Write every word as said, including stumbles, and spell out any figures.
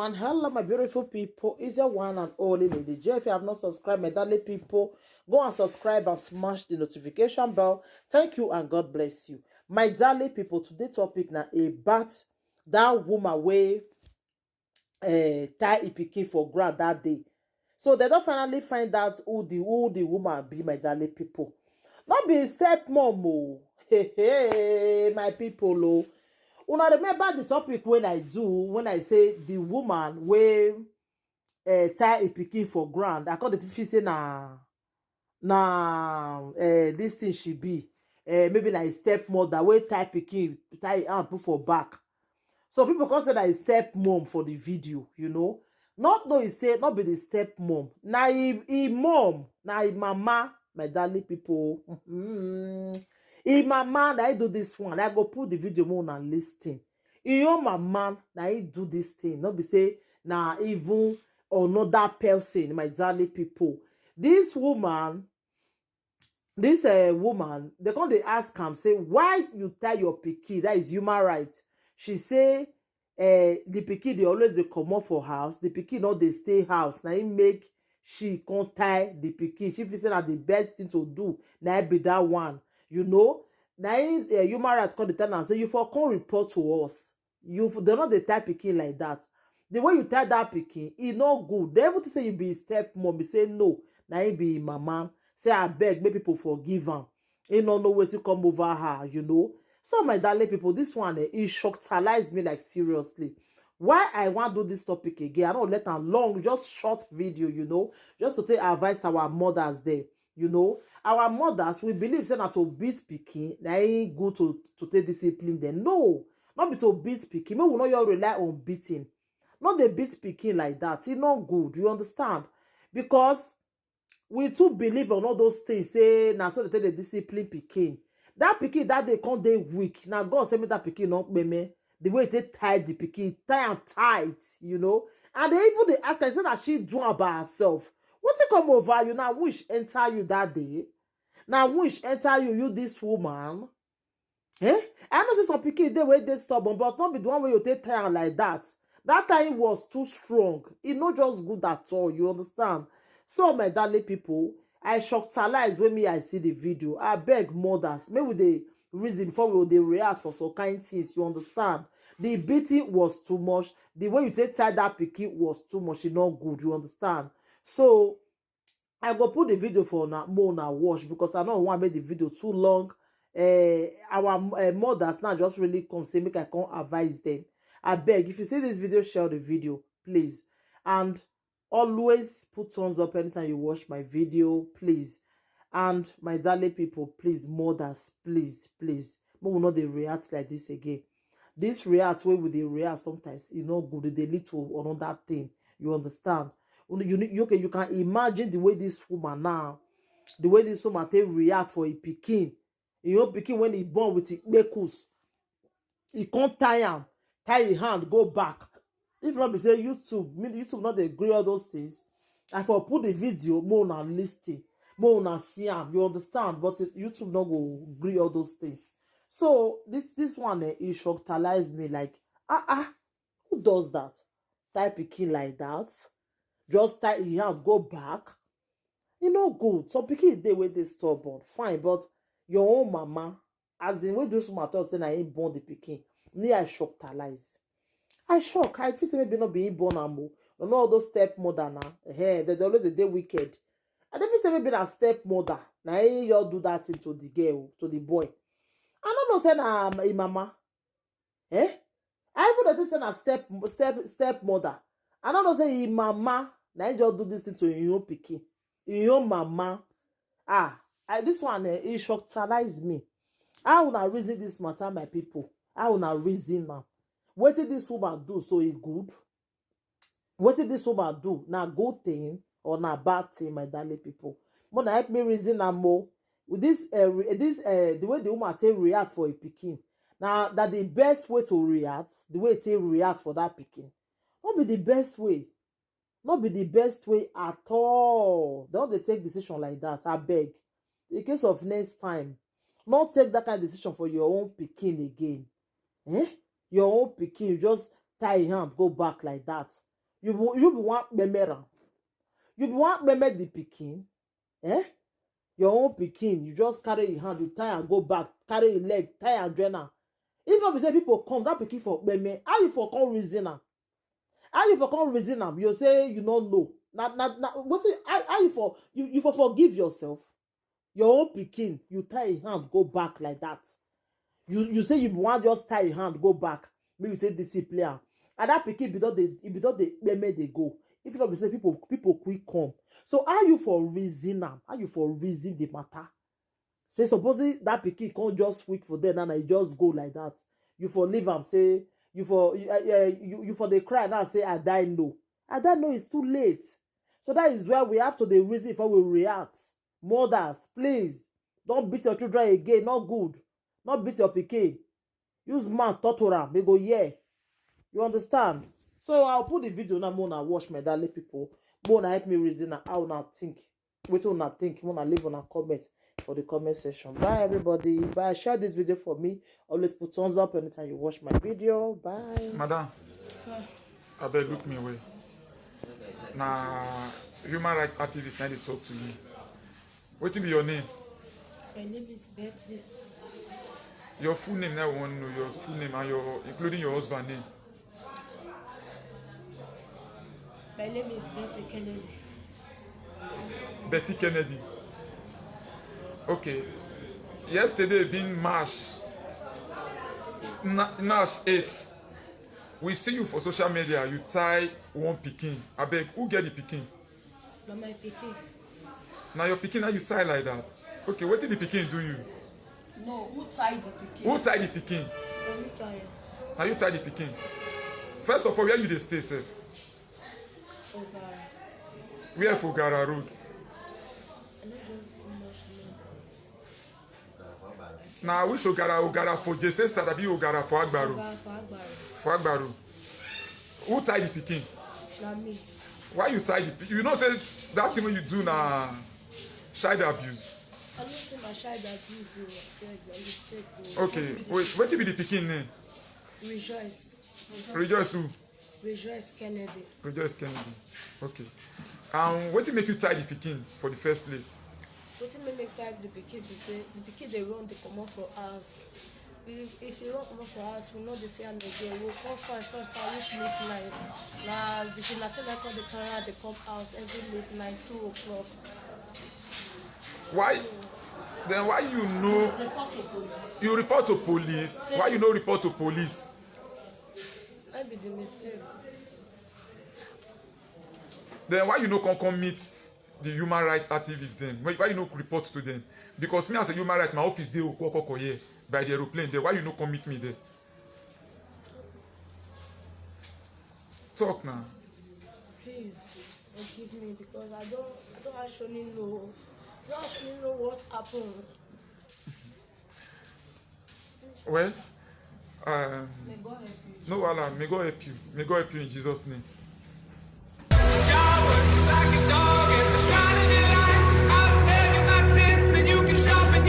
And hello, my beautiful people. It's your one and only Lady J. If you have not subscribed, my darling people, go and subscribe and smash the notification bell. Thank you and God bless you. My darling people, today topic na about that woman wey uh, tie e pikin for ground that day. So they don't finally find out who the who the woman be, my darling people. Not be stepmom o. Hey, hey, my people o. Una remember the topic when I do, when I say the woman wey uh, tie e pikin for ground. I call the feel say na na uh, this thing she be. Uh, maybe like stepmother wey tie pikin, tie hand put for back. So people come say na his stepmom for the video, you know. Not know he say not be the stepmom. Na him, him mom, na him mama, my darling people. Mm-hmm. Him mama, na he do this one. I go put the video more and listen. Him own mama, na he do this thing. Not be say na even another person, my darling people. This woman, this uh, woman, they come they ask him, say, why you tie your pikin? That is human right. She say, uh, the pikin they always they come up for house. The pikin not they stay house. Now he make she can't tie the pikin. She feel say that the best thing to do now be that one. You know, now uh, human right come the time and say, you for come report to us. You they're not the type pikin like that. The way you tie that pikin, e no good. They even say you be stepmom. He say no. Now he be mama. Say I beg, make people forgive him. He no know where to come over her, you know. So my darling people, this one eh, it shocked me like seriously. Why I want to do this topic again? I don't let them long, just short video, you know, just to take advice our mothers there. You know, our mothers we believe say na to beat pikin na ain't good to to take discipline them. No, not be to beat pikin. Make we not your rely on beating. Not they beat pikin like that. It's not good. You understand? Because we too believe on all those things. Say na so they take the discipline pikin. That pikin that they can't they weak. Now God send me that pikin not me. The way they tie the pikin, tie and tight, you know. And they even they ask her, say that she do am by herself. What you come over you now? Wish enter you that day. Now wish enter you, you this woman. Eh? I know say some pikin they way they stubborn, but not be the one way you take time like that. That time was too strong. It not just good at all. You understand? So my darling people, I shocked when me I see the video. I beg mothers, maybe they reason before we they react for some kind things. You understand? The beating was too much. The way you take tie that pikin was too much. It's not good. You understand? So I go put the video for now more now watch because I don't want to make the video too long. Uh, our uh, mothers now just really come say make I come advise them. I beg if you see this video, share the video, please, and always put thumbs up anytime you watch my video, please. And my darling people, please, mothers, please, please, but we not they react like this again. This react where would they react sometimes? You know, good they lead to another thing. You understand? You, you okay? You can imagine the way this woman now, the way this woman take react for a pikin. You know, pikin when he born with the bekus, he can't tie him, tie his hand, go back. If not be say YouTube, me YouTube not dey agree all those things. I for put the video more on listing, more on see am. You understand? But YouTube not go agree all those things. So this this one eh, it shocked me like ah ah, who does that? Tie pikin like that, just tie his hand go back. E no good. Some pikin dey wey dey stubborn, fine, but your own mama, as in wey just matter say na him born the pikin. Me I shock talize. I shock. I feel say maybe not being born am o. You know all those stepmother now. Hey, they always dey dey wicked. I dey feel say maybe na stepmother. Na him you do that thing to the girl, to the boy. I don't know say na um, him mama. Eh? I even dey think say na step step stepmother. I don't know say him mama na him just do this thing to him own pikin, him own mama. Ah, I, this one eh, e shockalize me. How una reason this matter, my people? How una reason now? Wetin this woman do so e good? Wetin this woman do na good thing or na bad thing, my darling people? Mona help me reason am o. With this uh, re- this uh, the way the woman take react for a pikin, na that the best way to react, the way take react for that pikin, not be the best way, not be the best way at all. Don't they take decision like that? I beg. In case of next time, not take that kind of decision for your own pikin again. Eh? Your own pikin just tie him hand go back like that. You be, you be wan kpeme am. You be wan kpeme the pikin. Eh? Your own pikin, you just carry him hand, you tie and go back, carry him leg, tie and join am. If not be say people come, that pikin for kpeme, how you for come reason am? How you for come reason am? You say you no know. Na na na wetin, how, how you for, you, you for forgive yourself? Your own pikin, you tie him hand go back like that. You you say you wan just tie him hand go back, make you take discipline am. And that pikin be don dey, e be don dey kpeme dey go. If not be say people, people quick come. So how you for reason am? How you for reason the matter? Say supposing that pikin come just quick for there now, na e just go like that. You for leave am say, you for, you, uh, uh, you, you for dey cry now say, "I die no." I die no, it's too late. So that is why we have to dey reason before we react. Mothers, please, don't beat your children again. Not good. Not beat your pikin. Use mouth, torture am, they go hear. You understand? So I'll put the video now, more una watch, my darling people. More una help me reason am, how una think. Wetin una think, more una leave una comment for the comment section. Bye, everybody. Bye. Share this video for me. Always put thumbs up anytime you watch my video. Bye. Madam, abeg look me well. Na human rights activist na dey talk to you. Wetin be your name? My name is Betty. Your full name na I wan know, your full name and your, including your husband name. My name is Betty Kennedy. Betty Kennedy. Okay. Yesterday being March, Na- March eighth, we see you for social media, you tie one pikin. Abeg, who get the pikin? Na my pikin. Na your pikin na you tie like that. Okay, wetin the pikin do you? No, who tie the pikin? Who tie the pikin? Na me tie am. Na you tie the pikin. First of all, where you dey stay sef? Ogara. Where for Ogara Road? I no just too much know. Na which Ogara, Ogara for Jesse Sadabi, Ogara for Agbaro? Ogara for Agbaro. For Agbaro. Who tie the pikin? Na me. Why you tie the pikin? You know say that thing wey you do na child abuse. I no say na child abuse o. Abeg, na mistake o. Okay, wait, wetin be the pikin name? Rejoice. Rejoice who? Rejoice Kennedy. Rejoice Kennedy. Okay. And wetin make you tie the pikin for the first place? Wetin make me tie the pikin be say the pikin dey run dey comot for house. If, if you run comot for house, we no dey see am again. We go come find find find reach midnight. Na vigilante na come dey carry am dey come house every midnight, two o'clock. Why? Then why you no? You report to police. Why you no report to police? I be the mistake. Then why you no come come meet the human rights activists then? Why, why you no report to them? Because me as a human rights, my office dey Okookoko here by the aeroplane there. Why you no come meet me there? Talk now. Please forgive me because I don't I don't actually know. I don't actually know what happened. Well, um, May God help you. No wahala, may God help you. May God help you in Jesus' name.